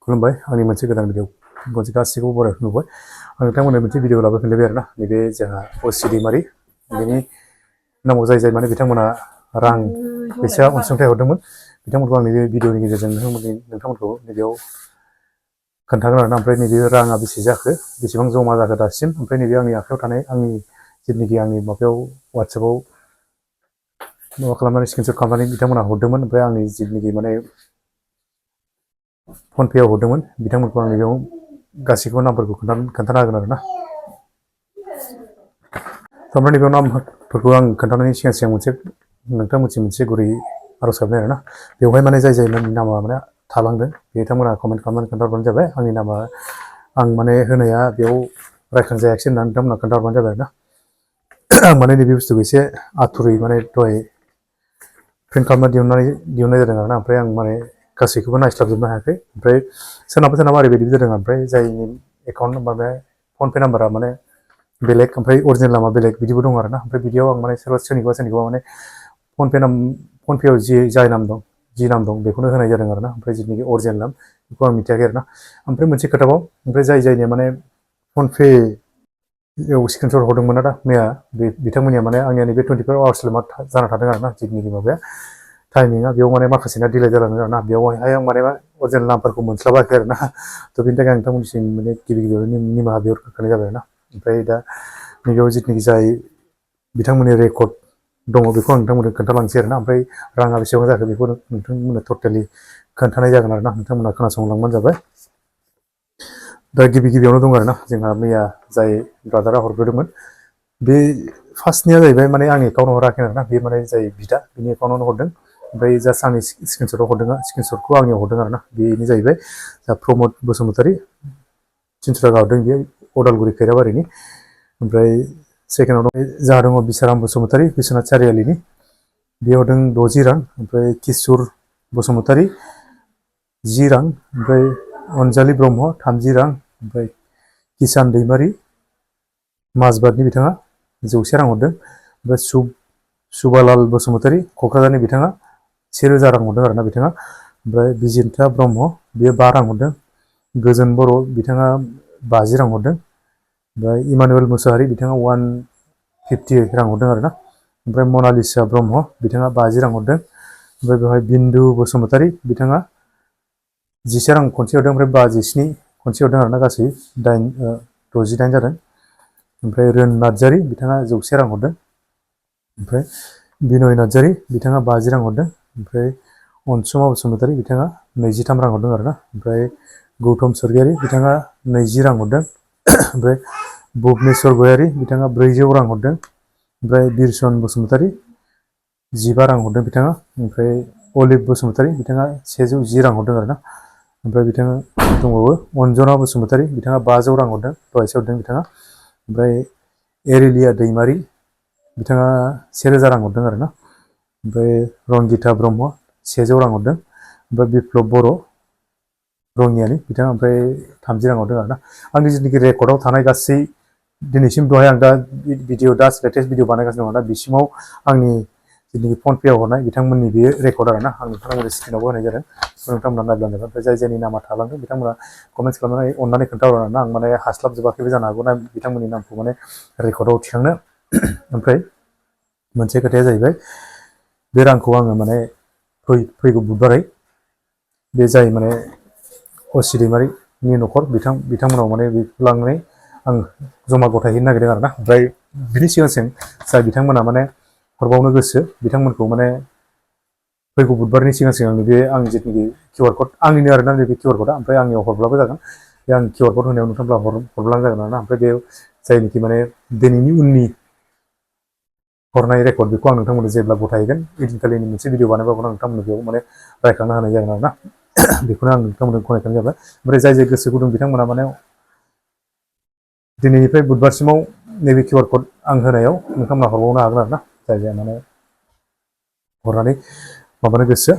खुलुमबाय आंनि मोनसे गोदान भिडिअ मोनसे गासैखौबो बरायखौ नुबाय आं नोंथांमोननो मोनसे भिडिअ लाबोफिनलायबाय आरोना नैबे जोंहा असिडि मारि बेनि नामाव जाय माने बिथांमोना रां फैसा अनसुंथाइ हरदोंमोन बिथांमोनखौ आं नैबे भिडिअनि गेजेरजों नोंथांमोनखौ नैबेयाव खोन्थागोन आरोना ओमफ्राय नैबे राङा बेसे जाखो बेसेबां जमा जाखो दासिम ओमफ्राय नैबे आंनि आखायाव थानाय आंनि जितुनिखि आंनि माबायाव वाट्सएपआव माबा खालामनानै स्क्रिनशट खालामनानै बिथांमोना हरदोंमोन ओमफ्राय आंनि जितुनिखि माने फन पेआव हरदोंमोन बिथांमोनखौ आं नैबेयाव गासैखौबो नामफोरखौ खोन्थानो हागोन आरोना ओमफ्राय नैबेयाव नामफोरखौ आं खोन्थानायनि सिगां मोनसे नोंथांमोनसिम मोनसे गुरै आरज गाबनाय आरोना बेवहाय माने जायनि नामा माने थालांदों बिथांमोना कमेन्ट खालामनानै खोन्थाहरबानो जाबाय आंनि नामा आं माने होनाया बेयाव रायखांजायाखिसै होननानै नोंथांमोना खोन्थाहरबानो जाबाय आरोना आं माने नैबे बुस्थुखौ एसे आथुरै माने दहाय प्रिन्ट खालामना दिहुननाय जादों आरोना ओमफ्राय आं माने गासैखौबो नायस्लाबजोबनो हायाखै ओमफ्राय सोरनाबा ओरैबायदि जादों ओमफ्राय जायनि एकाउन्ट नाम्बार बे फन पे नाम्बारा माने बेलेग ओमफ्राय अरिजिनेल नामा बेलेग बिदिबो दं आरोना ओमफ्राय बिदियाव आं माने सोरनिखौबा माने फन पेआव जाय नाम दं जि नाम दं बेखौनो होनाय जादों आरोना ओमफ्राय जितुनिखि अरिजिनेल नाम बेखौ आं मिथियाखै आरोना ओमफ्राय मोनसे खोथाबाव ओमफ्राय जायनिया माने फन पे स्क्रिनशट हरदोंमोन ना मैया बिथांमोननिया माने आंनिया नैबे 24 आवार्सल' जाना थादों आरोना जितुनिखि माबाया टाइमिंआ बेयाव माने माखासेना डिले जालांदों आरोना बेवहाय आं माने अरिजिनेल नामफोरखौ मोनस्लाबाखै आरोना थ' बेनि थाखाय आं नोंथांमोननिसिम माने गिबियाव निमाहा बिहरनाय जाबाय आरोना ओमफ्राय दा नैबेयाव जितुनिखि जाय बिथांमोननि रेकर्ड दङ बेखौ आं नोंथांमोननो खोन्थालांसै आरोना ओमफ्राय राङा बेसेबां जाखो बेखौ नोंथांमोननो टटेलि खोन्थानाय जागोन आरोना नोंथांमोना खोनासंलांबानो जाबाय दा गिबियावनो दं आरोना जोंहा मैया जाय ब्रादारा हरग्रोदोंमोन बे फार्स्टनिया जाहैबाय माने आंनि एकाउन्टाव हराखै आरोना बे माने जाय बिदा बिनि एकाउन्टावनो हरदों ओमफ्राय जास्ट आंनि स्क्रिनशटआव हरदों स्क्रिनशटखौ आंनियाव हरदों आरोना बेनो जाहैबाय जा प्रमद बसुमतारी 300 थाखा हरदों बेयो अदालगुरि खैराबारिनि ओमफ्राय सेकेन्डआव दं जोंहा दङ बिसाराम बसुमतारी बिश्वनाथ सारियालिनि बेयाव हरदों 60 रां ओमफ्राय किशोर बसुमतारी 10 रां ओमफ्राय अनजालि ब्रह्म 30 रां ओमफ्राय किसान दैमारि माजबाटनि बिथाङा 100 रां हरदों ओमफ्राय सुबालाल बसुमतारी क'क्राझारनि बिथाङा 1000 रां हरदों आरोना बिथाङा ओमफ्राय बिजिन्था ब्रह्म बियो 5 रां हरदों गोजोन बर' बिथाङा 50 रां हरदों ओमफ्राय इमानुवेल मुसाहारि बिथाङा 150 रां हरदों आरोना ओमफ्राय मनालिसा ब्रह्म बिथाङा 50 रां हरदों ओमफ्राय बेवहाय बिन्दु बसुमतारी बिथाङा 10 रां खनसे हरदों ओमफ्राय 57 खनसे हरदों आरोना गासै 68 जादों ओमफ्राय रोन नार्जारि बिथाङा 100 रां हरदों ओमफ्राय बिनय नार्जारि बिथाङा 50 रां हरदों ओमफ्राय अनसुमा बसुमतारी बिथाङा 23 रां हरदों आरोना ओमफ्राय गौतम स्वर्गियारि बिथाङा 20 रां हरदों ओमफ्राय भुबनेश्वर गयारि बिथाङा 400 रां हरदों ओमफ्राय बिरसन बसुमतारी 15 रां हरदों बिथाङा ओमफ्राय अलिभ बसुमतारी बिथाङा 110 रां हरदों आरोना ओमफ्राय बिथाङा दंबावो अन्जना बसुमतारी बिथाङा 500 रां हरदों दहायसो हरदों बिथाङा ओमफ्राय एरिलिया दैमारि बिथाङा 1000 रां हरदों आरोना ओमफ्राय रंगिता ब्रह्म 100 रां हरदों ओमफ्राय बिप्लब बर' रङियानि बिथाङा ओमफ्राय 30 रां हरदों आरोना आंनि जितुनिखि रेकर्डआव थानाय गासै दिनैसिम दहाय आं दा लेटेस्ट भिडिअ बानायगासिनो दङ दा बिसिमाव आंनि जितुनिखि फन पेआव हरनाय बिथांमोननि बेयो रेकर्ड आरोना आं नोंथांमोननि स्क्रिनावबो होनाय जादों नोंथांमोना नायब्लानो जाबाय ओमफ्राय जायनि नामा थालांदों बिथांमोना कमेन्ट्स खालामनानै अननानै खोन्थाहर आरोना आं माने हास्लाबजोबाखैबो जानो हागौ ना बिथांमोननि नामखौ माने रेकर्डआव थिखांनो ओमफ्राय मोनसे खोथाया जाहैबाय बे रांखौ आङो माने फैगौ बुधबारै बे जाय माने असि दैमारिनि न'खर बिथांमोनाव माने बेखौ लांनानै आं जमा गथायहैनो नागिरदों आरोना ओमफ्राय बिनि सिगांसिम जाय बिथांमोना माने हरबावनो गोसो बिथांमोनखौ माने फैगौ बुधबारनि सिगां आंनि बे आं जितुनिखि किउआर कड आंनिनो आरोना नैबे किउआर कडआ ओमफ्राय आंनियाव हरब्लाबो जागोन बे आं किउआर कड होनायाव नोंथांब्ला हरब्लानो जागोन आरोना ओमफ्राय बे जायनिखि माने दिनैनि उननि हरनाय रेकर्ड बेखौ आं नोंथांमोननो जेब्ला गथायगोन ओइदिनखालिनि मोनसे भिडिअ बानायबाबो नोंथांमोननो बेयाव माने रायखांना होनाय जागोन आरोना बेखौनो आं नोंथांमोननो गनायखानाय जाबाय ओमफ्राय जाय गोसो गुदुं बिथांमोना माने दिनैनिफ्राय बुधबारसिमाव नैबे किउआर कड आं होनायाव नोंथांमोना हरबावनो हागोन आरोना जाय माने हरनानै माबानो गोसो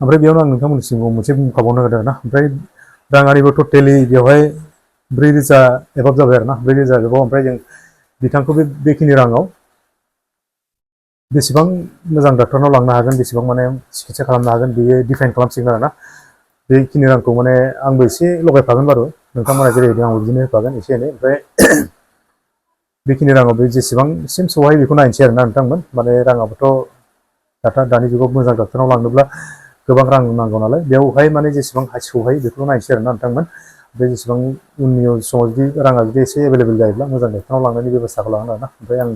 ओमफ्राय बेयावनो आं नोंथांमोननिसिम मोनसे बुंखाबावनो नागिरदों आरोना ओमफ्राय राङारिबो टटेलि बेवहाय 4000 एबाब जाबाय आरोना 4000 एबाब ओमफ्राय जों बिथांखौ बेखिनि राङाव बेसेबां मोजां डाक्टरनाव लांनो हागोन बेसेबां माने सिकित्सा खालामनो हागोन बेयो डिपेन्ड खालामसिगोन आरोना बेखिनि रांखौ माने आंबो एसे लगायफागोन बारु नोंथांमोना जेरै होदों आंबो बिदिनो होफागोन एसे एनै ओमफ्राय बेखिनि राङाव बे जेसेबांसिम सौहायो बेखौ नायनोसै आरोना नोंथांमोन माने राङाबोथ' दानि जुगाव मोजां डक्टरनाव लांनोब्ला गोबां रां नांगौ नालाय बेवहाय माने जेसेबां सौहायो बेखौ नायनोसै आरोना नोंथांमोन बे जेसेबां उननि समाव जुदि राङा जुदि एसे एभेलेबेल जायोब्ला मोजां डक्टरनाव लांनायनि बेब'स्थाखौ लागोन आरोना ओमफ्राय आं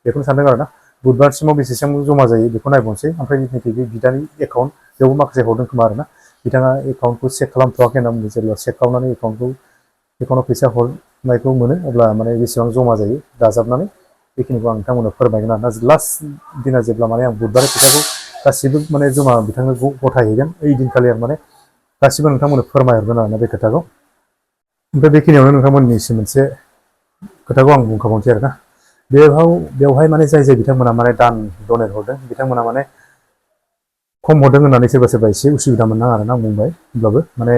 बेखौनो सानदों आरोना बुधबारसिमाव बेसेबां जमा जायो बेखौ नायबावनोसै ओमफ्राय जिथुनाखि बे बिदानि एकाउन्ट बेयावबो माखासे हरदों खोमा आरोना बिथाङा एकाउन्टखौ चेक खालामथ'वाखै होनना बुंदों जेब्ला चेक खालामनानै एकाउन्टाव फैसा हरनायखौ मोनो अब्ला माने बेसेबां जमा जायो दाजाबनानै बेखिनिखौ आं नोंथांमोननो फोरमायगोन आरोना लास्ट दिना जेब्ला माने आं बुधबार फैसाखौ गासिबो माने जमा बिथांनो गथायहैगोन ओइ दिनखालि आं माने गासिबो नोंथांमोननो फोरमायहरगोन आरोना बे खोथाखौ ओमफ्राय बेखिनियावनो नोंथांमोननिसिम मोनसे खोथाखौ आं बुंखाबावनोसै आरोना बेवहाय माने जाय बिथांमोना माने दान डनेट हरदों बिथांमोना माने खम हरदों होननानै सोरबा एसे उसुबिदा मोनदों आरोना आं बुंबाय होमब्लाबो माने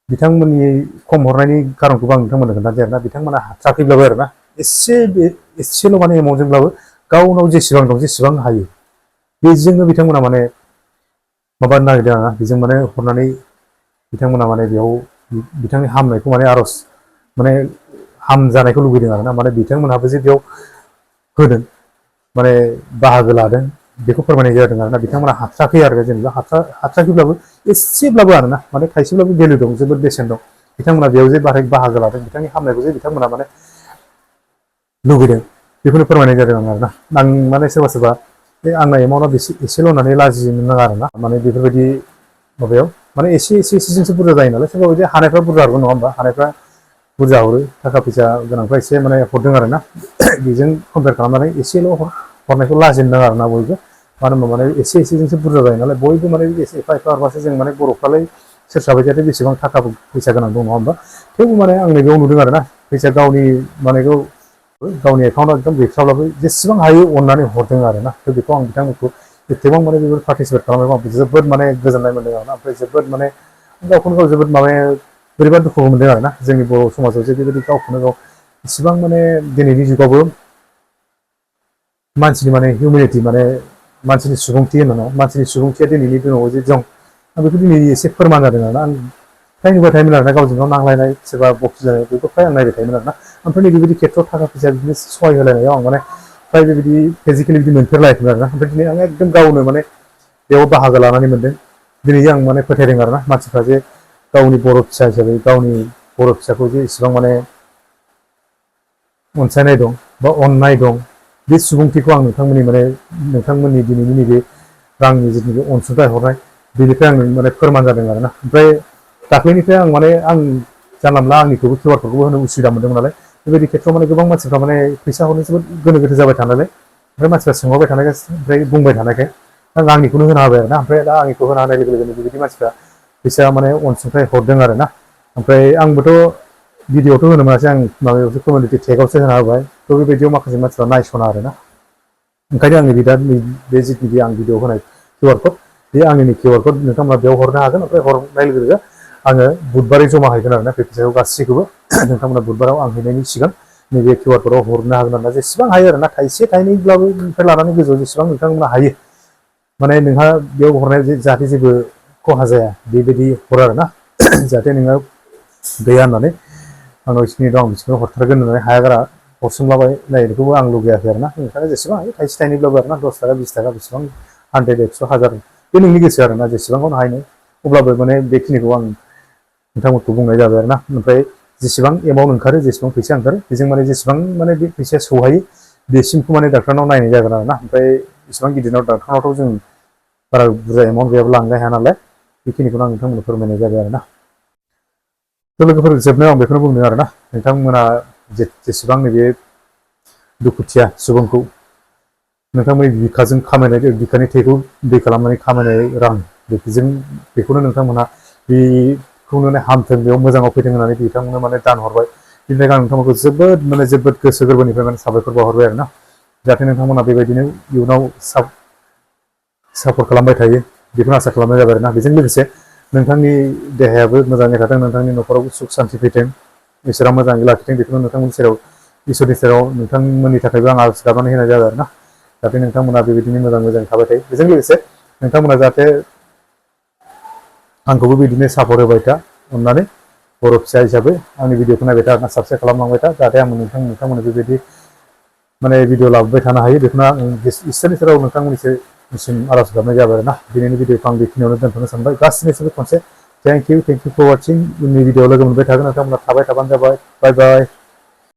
बिथांमोननि खम हरनायनि खारनखौबो आं नोंथांमोननो खोन्थानोसै आरोना बिथांमोना हाथाराखैब्लाबो आरोना एसेल' माने एमाउन्टजोंब्लाबो गावनाव जेसेबां दं जेसेबां हायो बेजोंनो बिथांमोना माने माबानो नागिरदों आरोना बेजों माने हरनानै बिथांमोना माने बेयाव बिथांनि हामनायखौ माने आर'ज माने हामजानायखौ लुबैदों आरोना माने बिथांमोनहाबो जे बेयाव होदों माने बाहागो लादों बेखौ फोरमायनाय जादों आरोना बिथांमोना हाथाराखै आरो जेनेबा हाथाराखैब्लाबो एसेब्लाबो आरोना माने थाइसेब्लाबो भेलु दं जोबोद बेसेन दं बिथांमोना बेयाव जे बाहागो लादों बिथांनि हामनायखौ जे बिथांमोना माने लुबैदों बेखौनो फोरमायनाय जादों आरोना आं माने सोरबा बे आंना एमाउन्टआ एसेल' होननानै लाजिनो नाङा आरोना माने बेफोरबायदि माबायाव माने एसेजोंसो बुरजा जायो नालाय सोरबा बायदि हानायफ्रा बुरजा हरगोन नङा होमबा हानायफ्रा बुरजा हरो थाखा फैसा गोनांफ्रा एसे माने हरदों आरोना बेजों कम्पेयार खालामनानै एसेल' हरनायखौ लाजिनो नाङा आरोना बयबो मानो होनबा माने एसेजोंसो बुरजा जायो नालाय बयबो माने एफा हरबासो जों माने बर'फ्रालाय सोर साबैथो बेसेबां थाखा फैसा गोनां दं नङा होमबा थेवबो माने आं नैबेयाव नुदों आरोना फैसा गावनि मानेखौ गावनि एकाउन्टआव एकदम गैथ्राब्लाबो जेसेबां हायो अननानै हरदों आरोना बेखौ आं बिथांमोनखौ एसेबां माने बेफोर पार्टिसिपेट खालामनायखौ आं जोबोद माने गोजोननाय मोनदों आरोना ओमफ्राय जोबोद माने गावखौनो गाव जोबोद माने बोरैबा दुखु मोनदों आरोना जोंनि बर' समाजाव जे बेबायदि गावखौनो गाव इसिबां माने दिनैनि जुगावबो मानसिनि माने हिउमेनिटि माने मानसिनि सुबुंथि होनोना मानसिनि सुबुंथिया दिनैनि दिनाव जे दं आं बेखौ दिनै एसे फोरमान जादों आरोना आं फ्राय नुबाय थायोमोन आरोना गावजों गाव नांलायनाय सोरबा बखि जानाय बेखौ फ्राय आं नायबाय थायोमोन आरोना ओमफ्राय नैबेबायदि खेथ्रआव थाखा फैसा बिदिनो सहाय होलायनायाव आं माने फ्राय बेबायदि फिजिकेलि बिदि मोनफेरलायाखैमोन आरोना ओमफ्राय दिनै आं एकदम गावनो माने बेयाव बाहागो लानानै मोनदों दिनै आं माने फोथायदों आरोना मानसिफ्रा जे गावनि बर' फिसा हिसाबै गावनि बर' फिसाखौ जे इसेबां माने अनसायनाय दं बा अननाय दं बे सुबुंथिखौ आं नोंथांमोननि दिनैनि नैबे रांनि जिथुनाखि अनसुंथाइ हरनाय बेनिफ्राय आं माने फोरमान जादों आरोना ओमफ्राय दाख्लैनिफ्राय आं माने आं जानला मोनला आंनिखौबो किउ आर क'डखौबो होनो उसुबिदा मोनदोंमोन नालाय बेबायदि खेथ्रआव माने गोबां मानसिफ्रा माने फैसा हरनो जोबोद गोनो गोथो जाबाय थानायलाय ओमफ्राय मानसिफ्रा सोंहरबाय थानायखाय ओमफ्राय बुंबाय थानायखाय आं आंनिखौनो होना होबाय आरोना ओमफ्राय दा आंनिखौ होना होनाय लोगो लोगोनो बेबायदि मानसिफ्रा फैसा माने अनसुंथाइ हरदों आरोना ओमफ्राय आंबोथ' भिडिअ'थ' होनो मोनासै आं माबायावसो कमिउनिटि टेगावसो होना होबाय थ' बेबायदियाव माखासे मानसिफ्रा नायस'ना आरोना ओंखायनो आंनि बे जिथुनाखि आं भिडिअ होनाय किउ आर क'ड बे आंनि किउ आर क'ड नोंथांमोना बेयाव हरनो हागोन ओमफ्राय हरनाय लोगो लोगो आङो बुधबारै जमा हैगोन आरोना बे फैसाखौ गासैखौबो नोंथांमोना बुधबाराव आं हैनायनि सिगां नैबे किउ आर क'डआव हरनो हागोन आरोना जेसेबां हायो आरोना थाइसे थाइनैब्लाबो निफ्राय लानानै गोजौआव जेसेबां नोंथांमोना हायो माने नोंहा बेयाव हरनाय जाहाथे जेबो खहा जाया बेबायदि हरो आरोना जाहाथे नोङो गैया होननानै आंनाव बिसिनि दं आं बिसिनो हरथारगोन होननानै हायागारा हरसोमलाबायनायखौबो आं लुगैयाखै आरोना नोंथाङा जेसेबां हायो थाइसे थाइनैब्लाबो आरोना 10 थाखा 20 थाखा बेसेबां 100 100 1000 बे नोंनि गोसो आरोना जेसेबांखौनो हायो अब्लाबो माने बेखिनिखौ आं नोंथांमोनखौ बुंनाय जाबाय आरोना ओमफ्राय जेसेबां एमाउन्ट ओंखारो जेसेबां फैसा ओंखारो बेजों माने जेसेबां माने बे फैसाया सौहायो बेसिमखौ माने डाक्टारनाव नायनाय जागोन आरोना ओमफ्राय इसेबां गिदिरनाव डाक्टारनावथ' जों बारा बुरजा एमाउन्ट गैयाबो लांनो हाया नालाय बेखिनिखौनो आं नोंथांमोननो फोरमायनाय जाबाय आरोना थ' लोगोफोर जोबनायाव आं बेखौनो बुंदों आरोना नोंथांमोना जेसेबां नैबे दुखुथिया सुबुंखौ नोंथांमोननि बिखाजों खामायनाय बिखानि थैखौ दै खालामनानै खामायनाय रां बेखौनो नोंथांमोनहा बेखौनो हामथों बेयाव मोजाङाव फैथों होननानै बिथांमोननो माने दान हरबाय बिनि थाखाय आं नोंथांमोनखौ जोबोद गोसो गोरबोनिफ्राय माने साबायखर बावहरबाय आरोना जाहाथे नोंथांमोना बेबायदिनो इयुनाव सापर्ट खालामबाय थायो बेखौनो आसा खालामनाय जाबाय आरोना बेजों लोगोसे नोंथांनि देहायाबो मोजाङै थाथों नोंथांनि न'खराव सुख सान्ति फैथों इसोरा मोजाङै लाखिथों बेखौनो नोंथांमोननि सेराव इसोरनि सेराव नोंथांमोननि थाखायबो आं आरज गाबनानै होनाय जाबाय आरोना जाहाथे नोंथांमोना बेबायदिनो मोजां थाबाय थायो बेजों लोगोसे नोंथांमोना जाहाथे आंखौबो बिदिनो सापर्ट होबाय था अननानै बर' फिसा हिसाबै आंनि भिडिअखौ नायबाय था आरोना साबस्क्राइब खालामलांबाय था जाहाथे आं नोंथांमोननो बेबायदि माने भिडिअ लाबोबाय थानो हायो बेखौनो आं इसोरनि सेराव नोंथांमोननिसिम आर'ज गाबनाय जाबाय आरोना दिनैनि भिडिअखौ आं बेखिनियावनो दोनथ'नो सानबाय गासिनिसिमबो खनसे थेंक इउ फर वाचिं उननि भिडिअआव लोगो मोनबाय थागोन नोंथांमोना थाबाय थाबानो जाबाय बाय बाय